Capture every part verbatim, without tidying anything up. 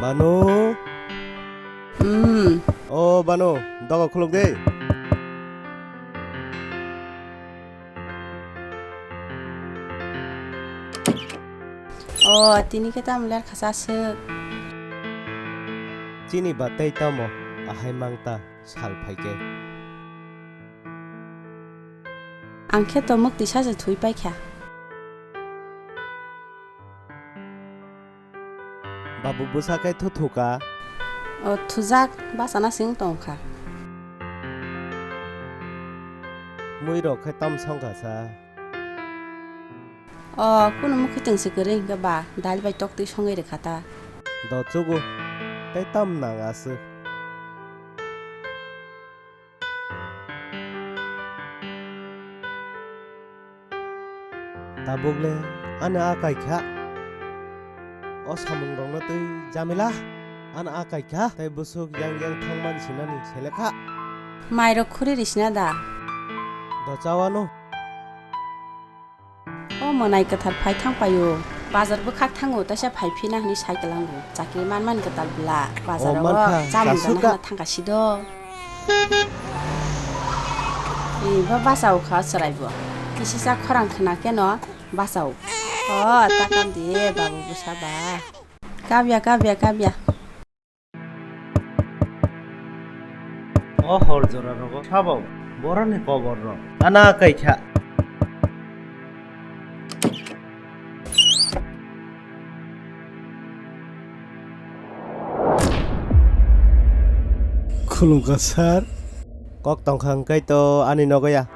Banu. Hmm. O Banu, doga khuluk de. O, tini khe tamo ler khasa swk. Chini ba tei tamo ahai mangta sal phaikhe. Ang khe to mwktwi sacha thwi paikha. Babu bwsa khe thuthuka. O, thujak, bachana sing tongkha. Mui rok khe tam songkha sa. O, kunu mukhuitwng se kwrwi hwnkhe ba, dal bai toktwi songwi rwkha ta. Do chugo, tei tam nang aswk. Tabuk le ani a kai kha. O samung rok no twi jamila. Ani a kai kha. Tei bwswk yang yang thang man sinani sele kha. Mai rok khuri risina da. Do chawano. O mwnai kwthar phai thang paio. Bazar bwkhak thango, taisa phai phina hwnwi sai kwlango. Chakri man man kwtal bwla. Bazar o mankha, chamung gana hwnna thangkha sido. Eba bachao kha chwraibo. Kisisa khorang khna keno bachao. O, ta kam di, babu bwsa ba. Kabya, kabya, kabya. O hor jora rogo sabo boroni kobor rok ana kai kha. Khulumkha sir. Kok tongkha hwnkhe to ani nogo ya.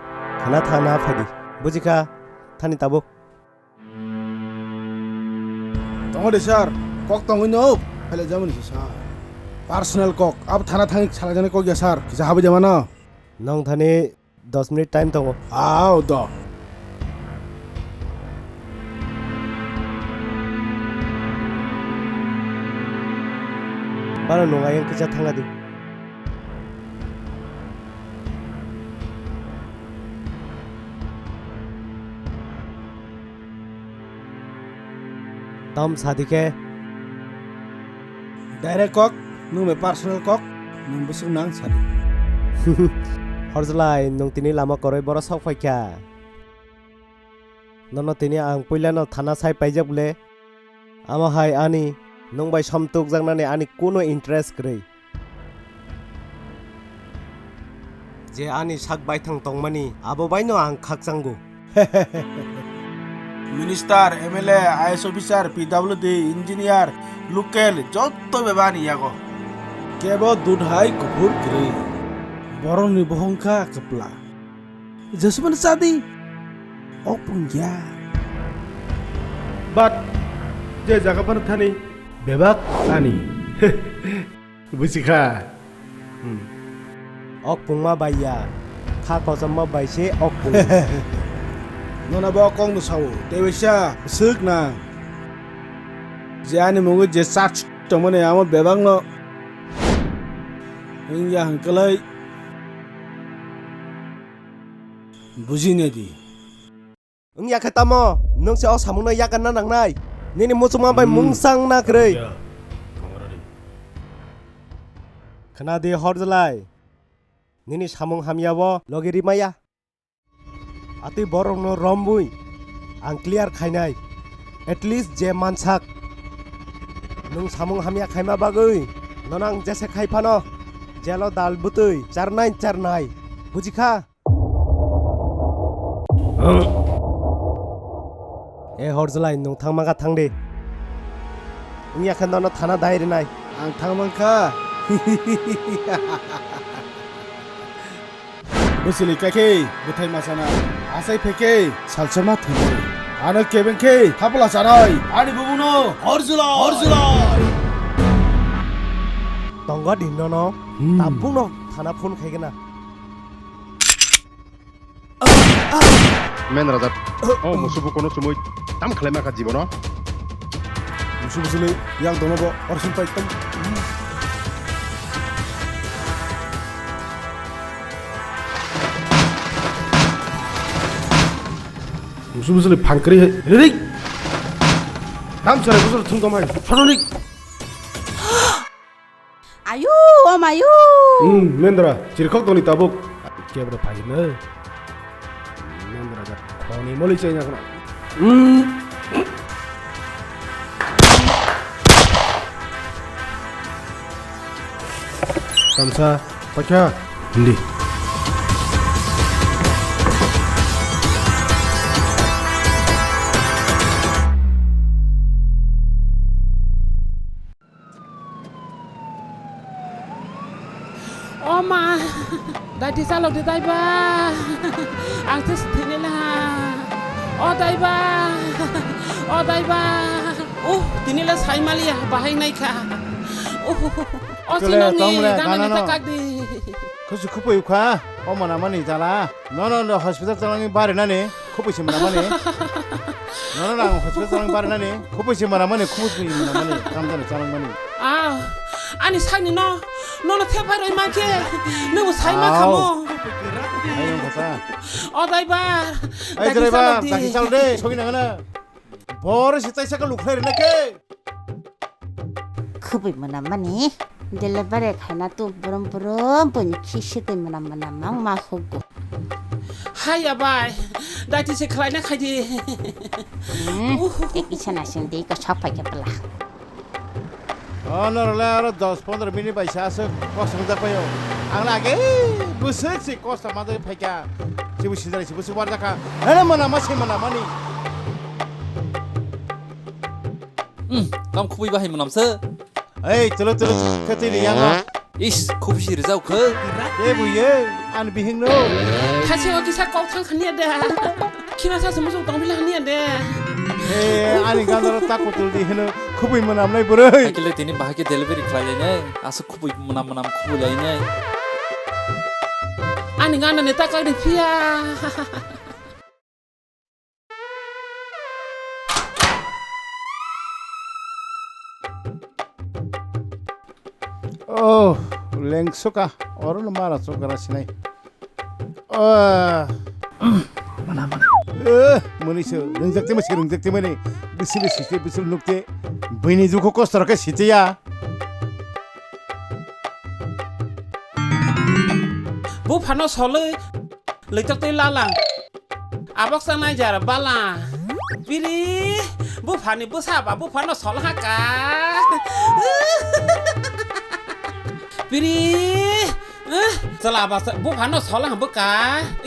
Khana thana phaidi. Bujikha thani tabuk. Tongo de sir, kok tongwi no phailai jamani se sir. Personal kok, abo thana thangwi salai jani kok ya sir, kisa habwi de mano. Nong thani dos minute time tongo. Ao do. Bano nung ayang kisa thanga di. Tom sadi khe. Direct kok, nwng bai personal kok, nwng bwswk nang sadi. Horjlai, nwng tini lama kwrwi boro sok phaikha. Nono tini ang puilano thana sai paijak bwle. Amo hai ani, nwng bai somtukjaknani ani kuno interest kwrwi. Je ani sak baithang tongmani, abo baino ang khakchango. Minister, M L A, I A S officer, P W D, engineer, local, jotto bebak ani yago. Kebo dudhai kuphur kwrwi. Borokni bohong kha kwpla. Jesubani chadi. Okpung ya. But je jaga phano thani bebak ani. Buji kha. Hmm. Okpungma bai ya. Kha kochomma bai se okpung. Nono bo kok no sao. Tei waisa bwswk na. Je ani mungo je church tongmani amo bebak no. Wngya hwnkhe lai. Buji nai di. Wngya khe tamo? Nwng se o samungno yakarna nangnai. Nini muchungma bai hmm, mungsang na kwrwi. Khna di Horjlai. Nini samung hamya o logi rimaya. Atwi borokno rombwi ang clear khainai. At least je mansak. Nwng samung hamya khaima bagwi nono ang jese khai phano jelo dal bwtwi charnai charnai. Buji kha? E Horjlai, nwng thangma kha thang di. Wngya khe nono thana dai rinai. Ang thangmang kha. Bwswlwi kha khe bwthai ma chanai. Achai phai khe salsa ma thwnai. Ano kebeng khe thapla chanai. Ani bubungno Horjlai, Horjlai. Tongo di nono. Hmm. Tabukno thana phone khai gana. Men Raja, o musubu kono chumui tam khlai ma kha jibono? Musubu sili yak dono bo orsin pai tam. Musubu sili phangkri hai. Ririk. Tam sare busur thum tom hai. Sono rik. Ayu, o mayu. Hmm, mendra, chirkhok toni tabuk. Kebra phai no. Mendra ja khoni moli chai na khna. Hmm. Kamsa, pakya, hindi. O ma, daiti chalok di daiba. Ang tei thini la. O daiba. O daiba. Uh, tini la sai maliya, bahai nai kha. Uh, o Chole, sinong ni tong le, gana ni ganano. Takak di. Khusi khupui ukha, o mana mani jala. Nono no hospital chalangni bari nani, khupui se mana mani. Nono no ang hospital chalang bari nani, khupui se mana mani, khupui se mana mani, kam jani chalang mani. Ah, ani sakni no, nono thep hai roi ma khe, nung sai ma khamo. Ayo kasa. O driver, Ai dagi driver, chalok di. Dagi chal de, sogi nangana. Bor si taisa ka lukhlai rina khe. Khubui mwnam mani delivery khaina tu brum brum buini khi sigwi mwnam mwnam mang ma hugo. Hai abai, daiti se khlaina khaidi. Hmm, tei kisa naising tei ko sok phai khe bwla. O norok le aro dos pondro minute bai se aswk kosong jak paio. Ang le age bwswk se kosto ma jagwi phaikha. Sibo sinjari sibo se warjakha. Hele mwnam ma se mwnam mani. Hmm, kam khubui bahai mwnam se. Ei, tolo, tolo, khe twi ri yang no. Is, khubui si rijak khe. Ke bu ye, an bihing no. Thaise o kisa kok thang khani de. Khina sa se musu tong bila khani de. Ei, ani gandaro ta kutul di hino, khubui mwnam nai bwrwi. Akile tini bahai khe delivery khlai lai nai. Aswk khubui mwnam mwnam khubui lai nai. Ani ganda ne ta kak de phiya. Oh, lengsoka, oro no mara chokra sinai. Ah. Mana, mana. Eh, mani se, ringjak te mani, ringjak te mani. Bisil, bisil, bisil nukte. Bini duko kostor ke sitiya. Buphano solwi, laitok tei lalang. Abok sanai jar bala. Piri, buphani bwsa ba buphano sol ha ka. Piri, eh, chwla ba sa-, buphano sol ha bwka.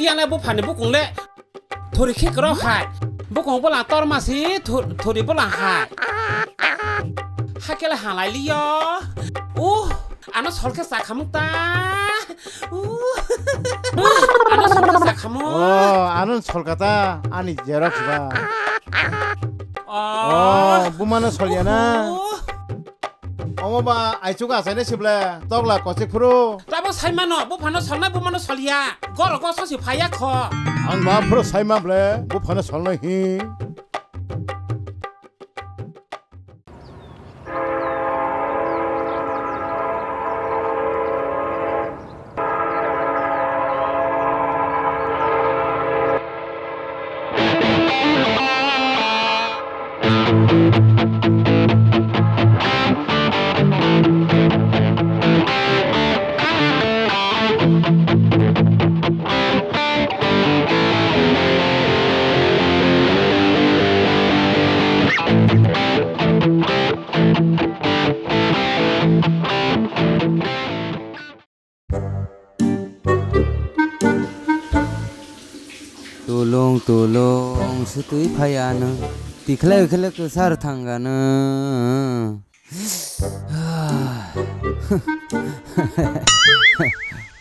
Iyang le buphani bukung le. Thuri khikrok hai. Bukung bwla torma si thu-, thuri bwla hai. Hakhe le halai liyo. Uh, ano sol khe cha khamuk ta. Uh. Ano sol khe cha khamuk. Oh, ano sol kata ani xerox ba. Oh. Oh, bumano sol ya na. Uh. Omo ba aichuk achaina sible tokla kochik phuru. Tabo saimano buphano solnai bumano solya. Goro goso si phaya kho. Ang ma phuru saima ble buphano solnai hi. Tulung tulung sutwi phai ano. Tikhlai khlai kwchar thangano.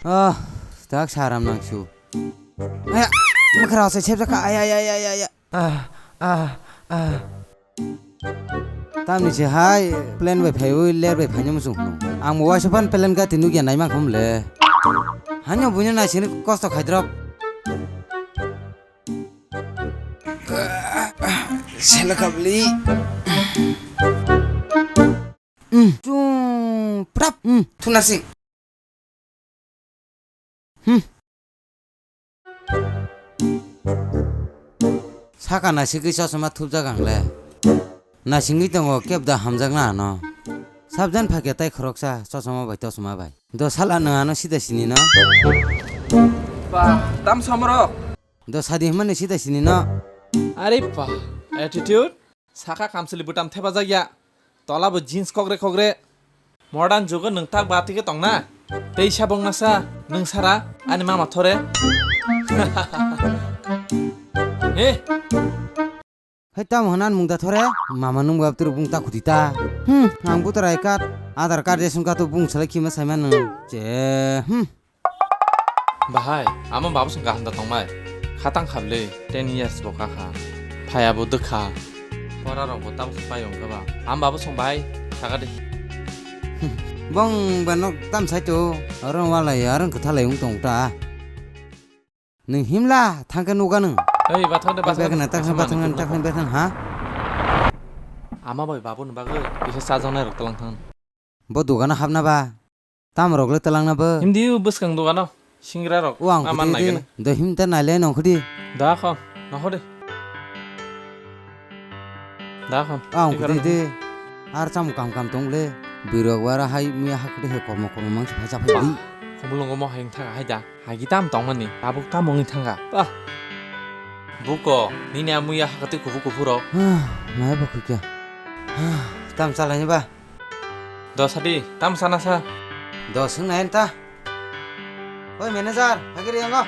Ah, tak saram nangsu. Aya, mwkhra se sepjak kha. Aya, aya, aya, aya, aya. Ah, ah, ah. Tamni se hai plan bai phaiwi ler bai phaini muchung phano. Ang bo waisa phan plan gati nukya naimang khum le. Hanyo buino naisingni kosto khaidrop. Sela kabli. Hmm, chung prap. Hmm, thunasing. Hmm. Saka naisigwi chosma thupjak ang le. Naisingwi tongo kebda hamjakna ano. Sabjan phakya tai khoroksa, chosma bai, tosma bai. Do sala nang ano sida sini no? Ba, tam samro. Do sadi himani sida sini no? Are pa, attitude? Saka kamsili butam thepa jagya. Tola bo jeans kokre kokre. Modern jugo nwng tak ba tike tongna. Tei sabong nasa, nwng sara, ani mama thore. He. Hai tamo hwnna mung da thore? Mama nung bab turu bung ta khuti ta. Hmm, ang buta rai kat. Aadhaar card ration card to bung salai khima saima nung. Je, hmm. Bahai, amo babu song kaham da tongmai. Khatang khablwi, ten years bo kakha. Phaya bo dwkha. Pora rok bo tamo pai wng kha ba. Am babu song bahai, sakadi. Bong ba nok tam sai to. Oro walai, aro kwthalai wng tong ta. Nwng himla thangkhe nukha nwng. Ei, bathang de, bathang de. Bathang, bathang, bathang, bathang, ha? Ama bai babu ni bagwi kisa chajaknai rok twlang thang. Bo dogano hapna ba? Tam rok le twlangna bo? Himdi u bwskang dogano, singra rok. O ang ama kudi nai di, gana. Do him ta nai le nongkhudi. Da khon, nongkhudi. Da khon. Ang kudi de. Ar cham kam kam tong le. Birok wara hai mi hak de he kormo kormo mang se phaisa phai. Khumulungo mo hai thang hai da. Hai ki tam tong mani. Tabuk tam ongni thanga. Ba. Buko, nini amuya hakati kufu kufu rok. Nai ba khukia. Tam chalai ni ba. Dos adi, tam sana sa. Dos hwngnai ta. Oi manager, phagiri yango.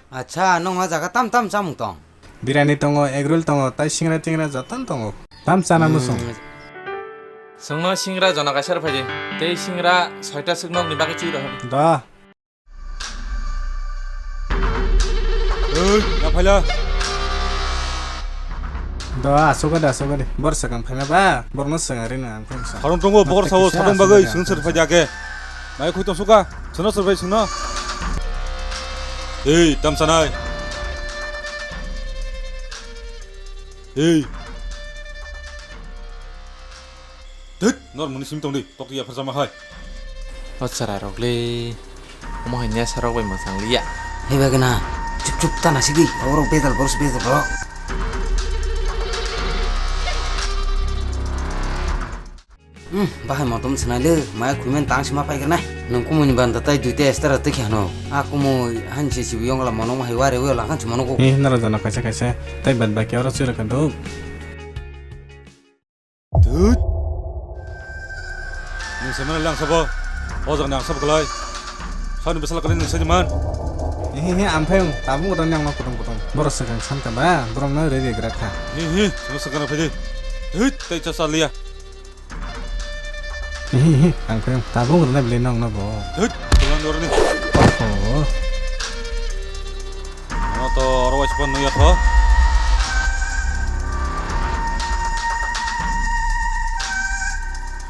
Acha, nong a jaga tam tam chamung tong. Birani tongo, egg roll tongo, tai singra tingra jotono tongo. Tam chana musung. Hmm. Sungno singra jona kaisa rw phaidi. Tei singra soita suk nokni bagwi chui rw. Da. Ei, ya phaila. Da, asuk de, asuk de. Bor sakang phaima ba, borno sangari na ang phaima sa. Harong tongo, bor sao, sakang bagwi sung sir phaidi ake. Mai khui tong suka, sungno sir phai sungno. Ei, tam sanai. Ei. Thut, nor muni sim tong di, tok ya pharsa ma hai. O chwrai rok le, omo hai nesa rok bai mwchang liya. Hei bagwi na, chup chup ta na sigi, orok bedal boros bedal rok. Hmm, bahai motom swnai le, maya khuimen tang sima pai kernai. Nung kumui ni banda tai duita extra twi khe hano. A kumui hanse sibi yongla mono hai wari wala khan chumono ko. Ni nara jana kaisa kaisa, tai bad baki oro chwra kanduk. Thut. Nung se mana lang sabo. O jagani ang sabo kalai. Sani besala kalai nung sani man. He he, amphai tabung udan yang no kutung kutung. Borok swkang san ka ba, borok no re re gra kha. He he, sama swkang phai de. Thut, tai cha sa liya. He he, amphai tabung udan bele nong no bo. Thut, tulang dor ni. Oh. Ano to oro waisa pan nuya kho.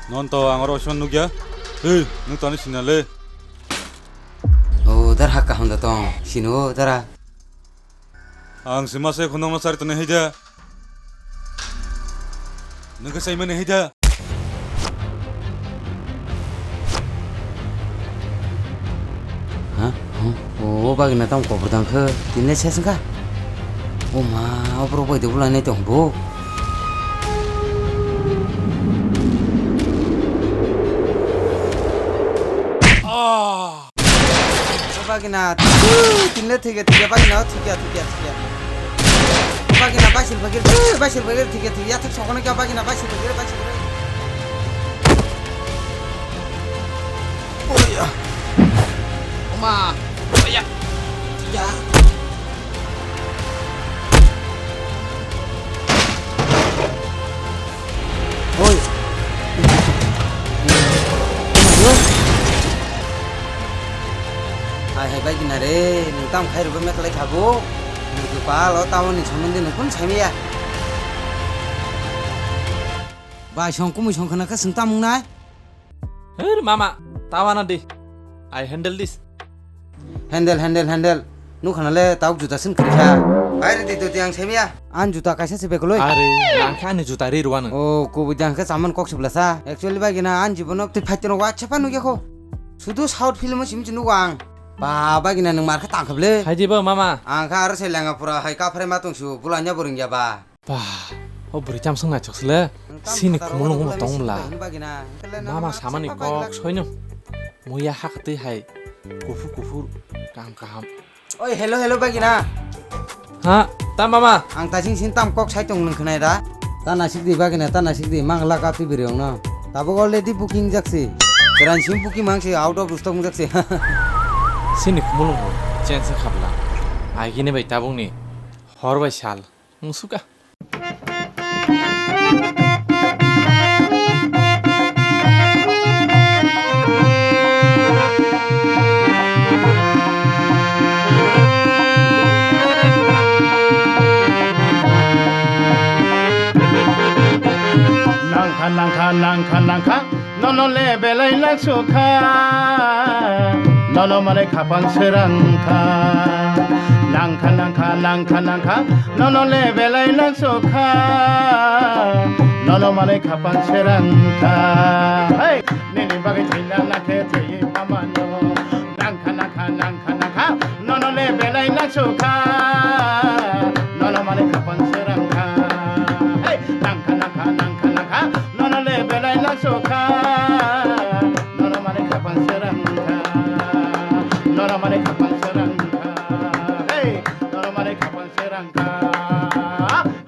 Non to ang oro waisa pan nugya. Hei, nung tani sinale. O, dar hakka honda tong. Sino, dara. Ang sima se khunong no sari tani hida. Nung ke sai mani hida. Ha? Huh? O, o bagina tamo kobor dang khe. Tinle ses wngkha. O ma, o borok bai de bulai nai tong bo. Ah! Bagina, tinle thike thike bagina, thike thike thike. Bagina basil bagir, basil bagir thike thike. Yathak sokona kya bagina basil bagir, basil bagir. Oya. Oma. Oya. Ya. Oi. Hai hai bai gina re, nung tam khai rwgwi metlai kha bo. Nung kwpal o tamoni somondi nung kun saimaya. Bai song kumui song khna khe swng tam wngnai. Her mama, tawana di. I handle this. Handle, handle, handle. Nukha nale tauk juta sin kri kha. Bai re di doti ang semia. An juta kaisa se bekoloi. Are, nang khe ani juta ri rwano. O, kubui dang khe saman kok sibla sa. Actually bai gina an jibono twi fight no wa chapa nukya kho. Sudu South film o simi chunu wa ang. Ba, bai gina nung mar khe tang kha ble. Hai di ba mama. Ang kha aro se lenga pura hai kaphre ma tong su bulanya bo ringya ba. Ba, O bwrwi chamsong naithok sle, sini khumulwng bo tong bwla. Mama samani kok soino. Muya hakatwi hai kuphur kuphur kaham kaham. Oi, hello, hello, bagina. Ha, ta mama. Ang tasing sin tam kok sai tong nung khwnai da. Ta nasik di bagina, ta nasik di, mang laka pi biri ong no. Tabuk already booking jaksi. Keran sim booking mang si out of stock jaksi. Sini khumulung bo, chen se khabla. Ai gini bai tabuk ni, hor bai sal. Musuka. Nangkha, nangkha, nangkha, nangkha. Nono le belai langsukha, nono mane khapang srangkha. Nangkha, nangkha, nangkha, nangkha, nono le belai langsukha, nono mane khapang srangkha. Hey, nini bagwi thwina nakhe thwiwi mamano. Nangkha, nangkha, nangkha, nangkha, nono le belai langsukha, nono mane khapang srangkha. Hey, nangkha, nangkha, nangkha, nangkha, nono le belai langsukha, nono mane khapang srangkha, nono mane khapang srangkha. Hey, nono mane khapang srangkha.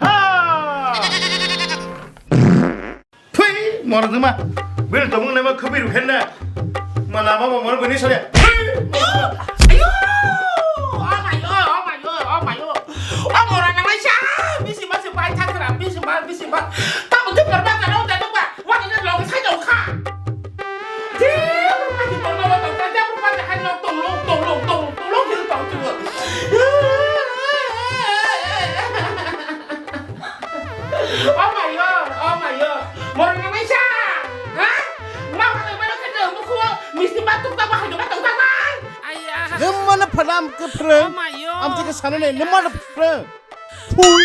Ha! Thui, mor juma. Bil tongmung nema khubi rukhen na. Mana baba mor bini sare. Thui, mor juma. Ayo! Oh my God, oh my God, oh my God. Oh, mora na mai sa. Bisi ma se pai thak ra, bisi ma, bisi ma. Tamo tu mor ba ka lo da ba. Wa ni lo sai do kha. Ti, ma ti mor ba ba ka da ba ka hai lo tong lo, tong lo, tong lo, tong lo, tong lo. Oh my God, oh my God. Moro na mai sa. Ha? Ma ma mai ka da mu ko misti ma tuk ta ba ha ba tuk ta ba. Aya. Nung mano phalam ke phreng. Oh my God. Am tike sano ne, nung mano phreng. Phui.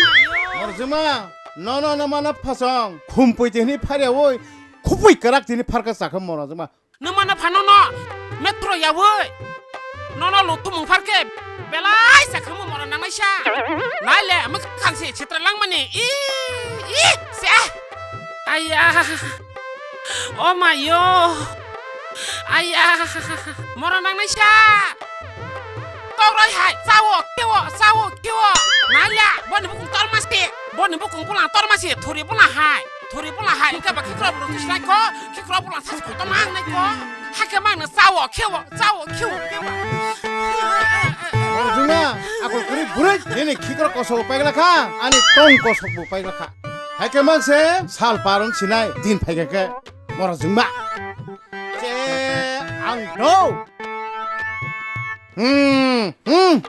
Moro juma. No, no, no, mano phasong. Khumpui tini pharya woi. Khupui karak tini pharka sakha moro juma. Nung mano phano no, metro yawi. Nono lutu mung pharke, belai sa khamu mora nangnaisa. Nai le, muk khansi chitra langmani. I, i, se. Aya. Oh my yo. Aya. Mora nangnaisa. Tokroi hai, sao, keo, sao, keo. Nai le, boni bukung tormasi, boni bukung bulang tormasi, thuri bulang hai. Thuri bulang hai, hingke ba khikrok bulang tisnai ko, khikrok bulang sasi kotor mang nai ko. Hakhe mang na sao, kheo, sao, kheo, kheo. Moro jungna, akol kwrwi bwrwi, nini khikrok kosok bo paigla kha, ani tong kosok bo paigla kha. Hakhe mang se sal parong sinai din phaikha khe, moro jungma. Che, ang do. Hmm, hmm.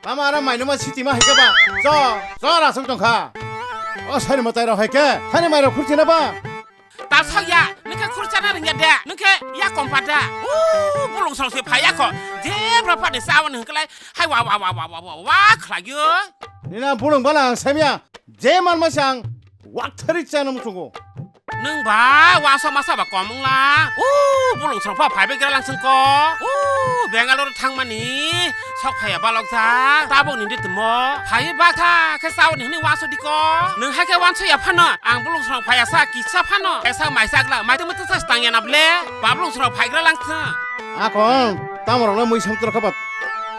Mama, ara mainoma siti ma hai khe ba. Cho, cho, rasuk tong kha. O sari mwtai rok hai khe. Thani mai rok khurchina ba. Ta sok ya, nung khe khurchana ringya de. Nung khe ya kompa da. U, bulung song se phai ya kho. Je bra pa ni sa wani hwnkhe lai. Hai wa, wa, wa khlai yo. Nina bulung bala ang saimya. Je man ma se ang. Wak thari chana muchungo. Nung ba, wansok masa ba kom wngla. U, bulung srok pha phai bai gra lang sung ko. U, Bangalore thang mani. Sok phai ya balok jak. Tabuk ni de tmo. Phai ba kha, khe sao ni hwnwi wansok di ko. Nung hai khe wansok ya phano. Ang bulung srok phai ya sa, kisa phano. Kaisa mai sak la, mai tmo tsa stang ya na ble. Ba bulung srok phai gra lang sung. Akon, tamo rok le mui song tro kha ba.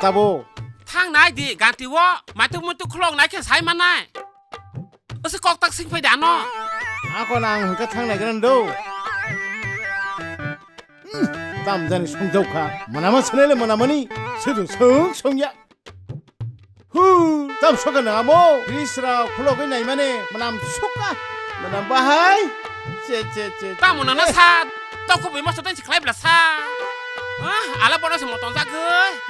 Tabo. Thang nai di, ganti wo. Mai tmo tu khlok nai khe sai manai. Ose kok tak sing phai da no. Ako nang hwnkhe thang nai gana do. Hmm, tam jani songjak kha. Manama sene le manamani. Sidu song song ya. Hu, tam soka na amo. Bisra khulogwi nai mane. Manam suka. Manam bahai. Che, che, che, che. Tamo nana sa. Toko bui mosto tang si khlai bla sa. Ah, ala bono se moton jagwi.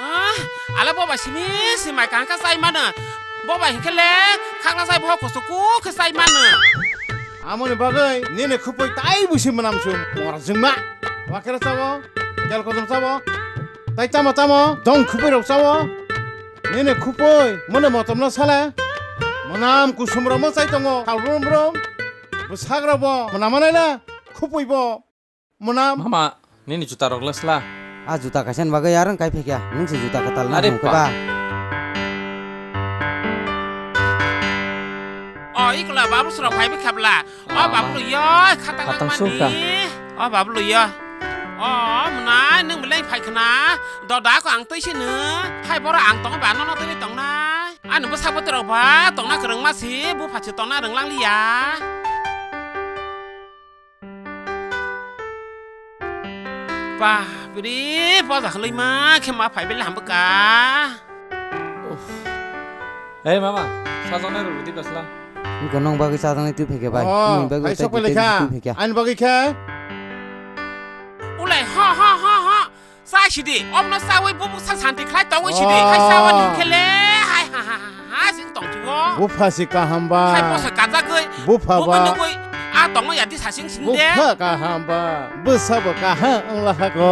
Ah, ala boba simi si mai kang kha sai mano. Boba hinkhe le khakna sai boho kosto ku khe sai mano. Amoni bagwi nini khupui tai busi manam su mora jingma. Wakera chawo, kel kodom chawo. Tai tamo tamo dong khupui rok chawo. Nini khupui mone motom no sale. Manam kusum rok mo chai tongo. Thal brum brum. Bwsak rok bo manam manai le khupui bo. Mwnam. Mama, nini juta rok lesla. A juta kaisa ni bagwi yarwng kai phaikha. Nwng se juta kwtal na Are hwnka ba. O ikla babu sura phai bwkha bla. O babu lo yo khatang Khatang langmani. Sukha. O babu lo yo. O mwnai nwng belai phai khna. Doda ko ang twi sini. Hai boro ang tong ba nono twi tong nai. Ani bwsa bwtwi rok ba tongna kwrwngma si, bupha si tongna rwnglang liya. Bah, bini boja khwlwi ma khe ma phai bele hambo ka. Uff. Hey mama, sajone rw di basla. Wngkha nong bagwi sajone twi phai khe bai. Oh, Nini bagwi phai tai sok twi bele kha. Twi phai kha. Ani bagwi khe. Ulai, ha, ha, ha, ha. Chai sidi, omno chawi bubuk sa santi khlai tongwi sidi, Oh. Hai chawa nung khele, hai ha ha ha ha, sing tong chuo. Bupha si kaham ba. Hai bosa kajagwi, Bupha bubo ba. Nungwi, a tongma yadi sasing sing de. Bupha kaham ba, bwsa bo kaham wng laha ko.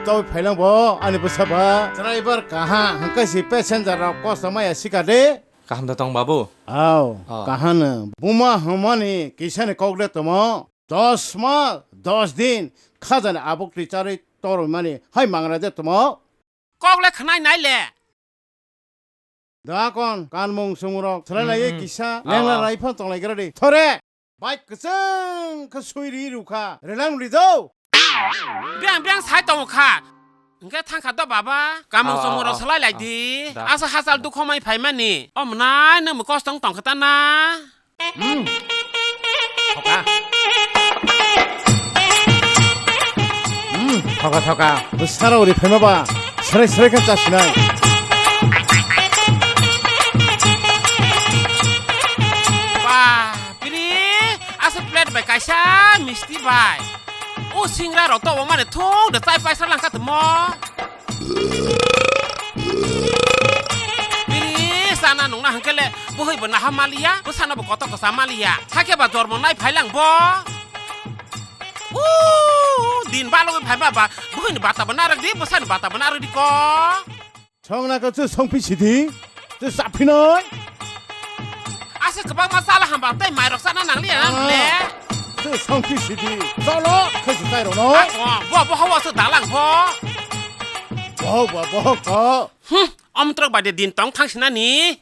Chawi phailang bo, ani bwsa ba. Driver kaha, hwnkhe si passenger rok kosto maya sika de. Kaham da tong babu. Aw, Oh. Kahano. Buma hwnmani kisani kok de tomo. Dos ma, dos din, khajani abuk twi charwi torwi mani, hai mangra de tomo. Kok le khwnai nai le. Da kon, kanmung sumurok, slai lai Mm, mm. Kisa, Ah, lengla ah. Lai phan tonglai gra di. Thore, bike kwchwng khe sui ri rukha, relang ri do. Beng beng sai tongo kha. Hwnkhe thang kha do baba, kamung Ah, ah, sumurok ah, slai lai ah. Di. Da. Asa hachal dukho mai phai mani. O mwnai nang kosto wng tong kha ta na. Hmm. Thoka. Hmm, thoka, thoka. Bwsarok ri phaima ba, srai srai khe chasinai. Ba, bini asa plate bai kaisa misti bai. O singra rok to mane thung de chai paisa langkha tmo. Bini sana nungna hwnkhe le, bwhwi bo naha maliya, bwsano bo kotor kwsa maliya. Hakhe ba jormo nai phailang bo. Uuu, din balogwi phaiba ba, bwhwini bata bo narwk di, bwsani bata bo narwk di ko. Songna ko chu songphi sidi, chu saphinoi. Asa kwbangma chala hamba tei mairok chana nangliya na nungle. Ah, chu songphi sidi, cholo, khe se chai rokno. Ako, bo, bo hawa se dalang bo. Bo, bo, bo, bo. Hmm, omtrok bai de din tong thang sinani.